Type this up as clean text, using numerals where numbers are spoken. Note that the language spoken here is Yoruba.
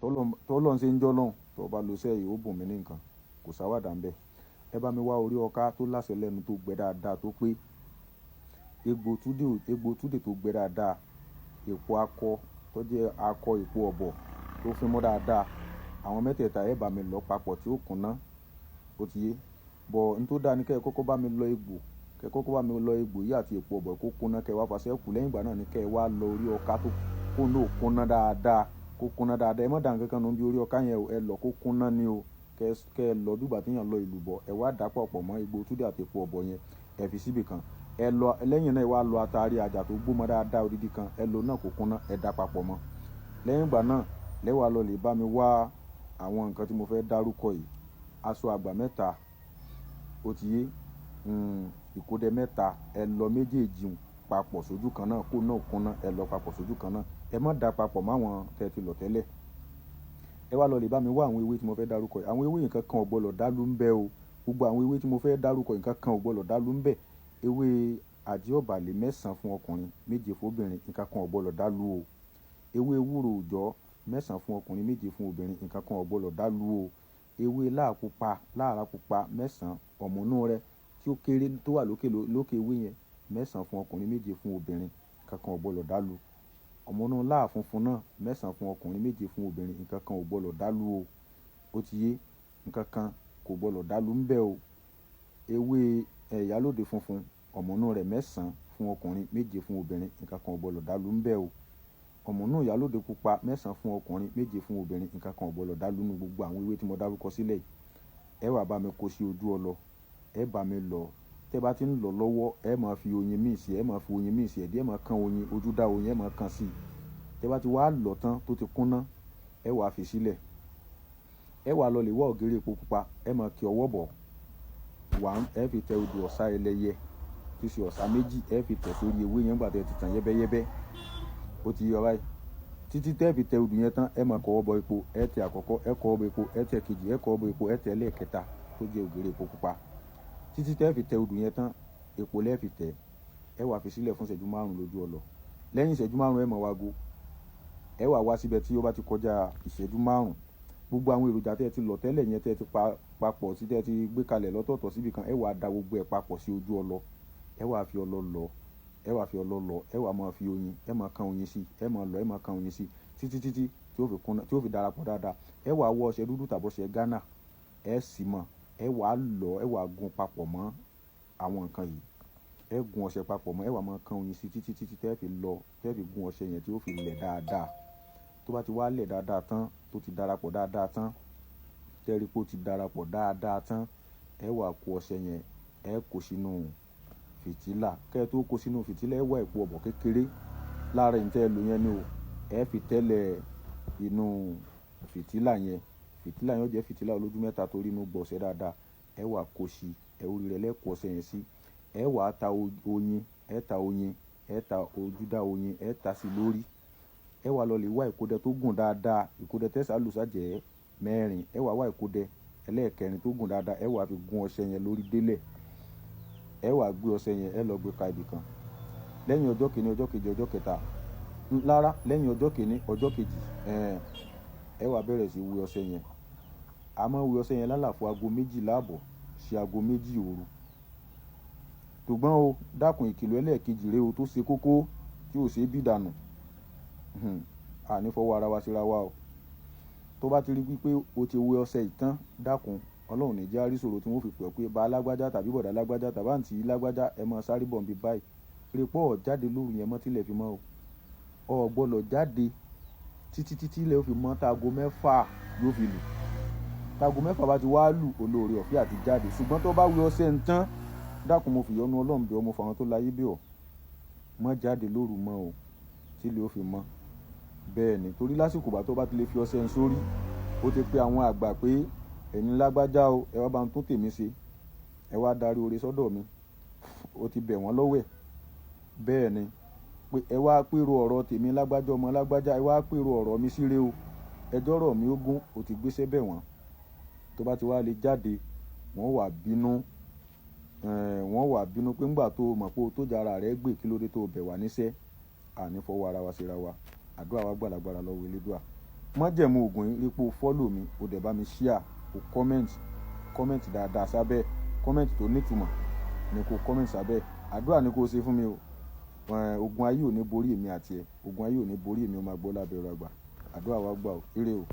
Tọ́lọ́n ṣe ń jọ́ lọ́hùn, tó bá lo iṣẹ́ yìí, ó bùn mí ní nǹkan, kò sáwàdà ń bẹ. Ẹ bá mi wá orí ọká tó láṣẹ lẹ́nu, tó gbẹ dáadáa, tó pé. Egbò túdè, egbò túdè tó gbẹ dáadáa, èpo akọ tó jẹ́ akọ èpo ọ̀bọ̀ tó fín mọ́ dáadáa. Àwọn mẹ́tẹ̀ẹ̀ta, ẹ bá mi lọ papọ̀ tí ó kúnná. Ó ti yé. Bọ̀ n tó dáa ni kí ẹ kọ́kọ́ bá mi lọ egbò, kí ẹ kọ́kọ́ bá mi lọ egbò yìí àti èpo ọ̀bọ̀ kó kúnná, kí ẹ wá fàṣẹ kù. Lẹ́yìn ìgbà náà ni kí ẹ wá lọ orí ọká tó kó náà kúnná dáadáa, kó kúnná dáadáa. Ẹ má dà nǹkan kan nù bí orí ọká yẹn o, ẹ lọ kó kúnná ni o. Kẹ ẹ lọ bí ìgbà tí èèyàn lọ èlùbọ́, ẹ wá dà pọ̀ pọ̀ mọ́ egbò túdè àti èpo ọ̀bọ̀ yẹn, ẹ fi síbì kan. Ẹ lọ lẹ́yìn náà, ẹ wá lọ atari àjà tó gbómọ dáadáa odidi kan, ẹ lọ náà kó kúnná, ẹ dà papọ̀ mọ́. Lẹ́yìn ìgbà náà, lẹ wá lọ lè bá mi wá àwọn nǹkan tí mo fẹ́ dárúkọ yìí. Aṣọ àgbà mẹ́ta, ó ti yé, ìkódẹ mẹ́ta, ẹ lọ méjèèjì papọ̀ sójú kan náà kó náà kúnná, ẹ lọ papọ̀ sójú kan náà. Ẹ má dà papọ̀ mọ́ àwọn tẹ́ ti lọ tẹ́lẹ̀. Ẹ wá lọ lè bá mi wá àwọn ewé tí mo fẹ́ dárúkọ yìí. Àwọn ewé, nǹkan kan ò gbọdọ̀ dálú ń bẹ o. Gbogbo àwọn ewé tí mo fẹ́ dárúkọ, nǹkan kan ò gbọdọ̀ dálú ń bẹ. Ewé àjíọ̀bàlẹ̀ 9 fún ọkùnrin, 7 fún obìnrin, nǹkan kan ò gbọdọ̀ dálú o. Ewé ewúro òòjọ́ 9 fún ọkùnrin, 7 fún obìnrin, nǹkan kan ò gbọdọ̀ dálú o. Ewé láàpupa, láàrá pupa 9, ọ̀múnú rẹ̀ tí ó kéré tó wà lókè lókè ewé yẹn, 9 fún ọkùnrin, 7 fún obìnrin, nǹkan kan ò gbọdọ̀ dálú. Ọ̀múnú láà funfun náà, 9 fún ọkùnrin, 7 fún obìnrin, nǹkan kan ò gbọdọ̀ dálú o. Ó ti yé, nǹkan kan kò gbọdọ̀ dálú ń bẹ o. Ewé ìyálóde funfun, ọ̀múnú rẹ̀ 9 fún ọkùnrin, 7 fún obìnrin, nǹkan kan ò gbọdọ̀ dálú ń bẹ o. Ọ̀múnú ìyálóde pupa 9 fún ọkùnrin, 7 fún obìnrin, nǹkan kan ò gbọdọ̀ dálú nínú gbogbo àwọn ewé tí mo dárúkọ sílẹ̀ yìí. Ẹ wá bá mi kó sí ojú ọlọ, ẹ bá mi lọ. Tẹ́ bá ti ń lọ lọ́wọ́, ẹ máa fi oyin míì sí, ẹ máa fi oyin míì sí, ẹ díẹ̀ máa kan oyin, ojú dá oyin, ẹ máa kan sí. Tẹ́ bá ti wá lọ tán tó ti kúnná, ẹ wá fi sílẹ̀. Ẹ wá lọ lè wá ògiri epo pupa, ẹ máa kí ọwọ́ bọ̀. Wà, ẹ fi tẹ odò ọ̀sá ẹlẹ́yẹ tí ṣe ọ̀sá méjì, ẹ fi tẹ̀ sórí ewé yẹn nígbà tí ẹ ti tàn yẹ́bẹ́yẹ́bẹ́. Ó ti yé ọ báyìí. Títí tẹ́ fi tẹ odò yẹn tán, ẹ máa kọwọ́ bọ epo, ẹ tẹ àkọ́kọ́, ẹ kọwọ́ bọ epo, ẹ tẹ kejì, ẹ kọwọ́ bọ epo, ẹ tẹ ẹlẹ́ẹ̀kẹta tó jẹ́ ògiri epo pupa. Títí tẹ́ fi tẹ odò yẹn tán, epo lẹ́ fi tẹ̀. Ẹ wá fi sílẹ̀ fún ìṣẹ́jú 5 lójú ọlọ. Lẹ́yìn ìṣẹ́jú 5, ẹ máa wá go. Ẹ wá wá síbẹ̀ tí ó bá ti kọjá ìṣẹ́jú 5. Gbogbo àwọn èròjà tí ẹ ti lọ tẹ́lẹ̀ yẹn, tí ẹ ti pa papọ̀ sí, tí ẹ ti gbé kalẹ̀ lọ́tọ̀ọ̀tọ̀ síbi kan, ẹ wá da gbogbo ẹ̀ papọ̀ sí ojú ọlọ. Ẹ wá fi ọlọ lọ, ẹ wá fi ọlọ lọ, ẹ wá máa fi oyin, ẹ máa kan oyin sí, ẹ máa lọ, ẹ máa kan oyin sí títí títí tí ó fi kúnná, tí ó fi darapọ̀ dáadáa. Ẹ wá wọ ọṣẹ dúdú tàbí ọṣẹ Ghana, ẹ sì mọ̀, ẹ wá lọ, ẹ wá gun papọ̀ mọ́ àwọn nǹkan yìí. Ẹ gun ọṣẹ papọ̀ mọ́, ẹ wá máa kan oyin sí títí títí tẹ́ fi lọ, tẹ́ fi gun ọṣẹ yẹn tí ó fi lẹ̀ dáadáa. Tó bá ti wá lẹ̀ dáadáa tán, tó ti darapọ̀ dáadáa tán, tẹ́ rí pé ó ti darapọ̀ dáadáa tán, ẹ wá kó ọṣẹ yẹn, ẹ kó sínú fìtílà. Kẹ́ ẹ tó kó sínú fìtílà, ẹ wá epo ọ̀bọ̀ kékeré lára èyí tí ẹ lò yẹn ni o. Ẹ fi tẹ́lẹ̀ inú fìtílà yẹn. Fìtílà yẹn ó jẹ́ fìtílà olójú mẹ́ta torí inú gbọ́ ọṣẹ dáadáa. Ẹ wá kó sí, ẹ orí rẹ̀ lẹ́ kó ọṣẹ yẹn sí. Ẹ wá ta oyin, ẹ ta oyin, ẹ ta ojúdá oyin, ẹ ta sí lórí. Ẹ wá lọ lè wá ìkódẹ tó gùn dáadáa. Ìkódẹ tẹ́sà lù sá jẹ́ mẹ́rin. Ẹ wá wá ìkódẹ ẹlẹ́ẹ̀kẹrin tó gùn dáadáa, ẹ wá fi gún ọṣẹ yẹn lórí délẹ̀. Ẹ wá gbé ọṣẹ yẹn, ẹ lọ gbé ka ibì kan. Lẹ́yìn ọjọ́ kìíní, ọjọ́ kejì, ọjọ́ kẹta, lára lẹ́yìn ọjọ́ kìíní, ọjọ́ kejì, ẹ wá bẹ̀rẹ̀ sí wẹ ọṣẹ yẹn. A máa wẹ ọṣẹ yẹn lálàfo aago 12 àbọ̀ sí aago 2 òru. Ṣùgbọ́n o, dákun, ìkìlọ̀ ẹlẹ́ẹ̀kejì rèé o tó ṣe kókó tí ò ṣe é bí dànù. A ní fọwọ́ ara wa síra wa o. Tó bá ti rí wípé o ti wẹ ọṣẹ yìí tán, dákun, Ọlọ́run ní jẹ́ á rí ìṣòro tí wọ́n fi pè ọ́ pé bá lágbájá tàbí bọ̀dá lágbájá tàbí àǹtí lágbájá, ẹ máa sáré bọ̀ níbí báyìí. Rí pé ọ̀ jáde lóru yẹn mọ́ tí ilẹ̀ fi mọ́ o. O ò gbọdọ̀ jáde títí títí ilẹ̀ ó fi mọ́ tá aago 6 yóò fi lù. Tá aago 6 bá ti wá lù, olóore ọ̀fẹ́ àti jáde. Ṣùgbọ́n tó bá wẹ ọṣẹ ń tán, dákun, mo fi ìyọ́nú Ọlọ́run bẹ̀ ọ́, mo fà wọ́n tó láyé bẹ̀ ọ́. Má jáde lóru mọ́ o tí ilẹ̀ ó fi mọ́. Bẹ́ẹ̀ ni, torí lásìkò bá tó bá ti lè fi ọṣẹ ń sórí, ó ti pe àwọn àgbà pé ẹ̀yin lágbájá o, ẹ wá bá ń tún tèmi ṣe, ẹ wá darí oore sọ́dọ̀ mi. Ó ti bẹ̀ wọ́n lọ́wẹ̀. Bẹ́ẹ̀ ni, pé ẹ wá pèrò ọ̀rọ̀ tèmi lágbájá, ọmọ lágbájá, ẹ wá pèrò ọ̀rọ̀ mi síre o. Ẹjọ́ ọ̀rọ̀ mi ó gún, ó ti gbéṣẹ́ bẹ̀ wọ́n. Tó bá ti wá lè jáde, wọ́n wà bínú, wọ́n wà bínú pé ńgbà tó mọ̀ pé o tó jara rẹ gbé, kí ló dé tó bẹ̀ wá níṣẹ́. A ní fọwọ́ ara wa síra wa. Àdúrà wa gbà lágbára lọ́wọ́ Elédùà. Májẹ̀mú ògùn yìí, rí pé o follow mi, o dẹ̀ bá mi share, o comment, comment dáadáa sábẹ́. Comment tó nítumọ̀ ni kò comment sábẹ́. Àdúrà ni kò ṣe fún mi o. Ogun ayé ò ní borí èmi àti ẹ. Ogun ayé ò ní borí èmi. Ó máa gbọ́ lábẹ́ ọ̀rọ̀ àgbà. Àdúrà wa gbà o. Ire o.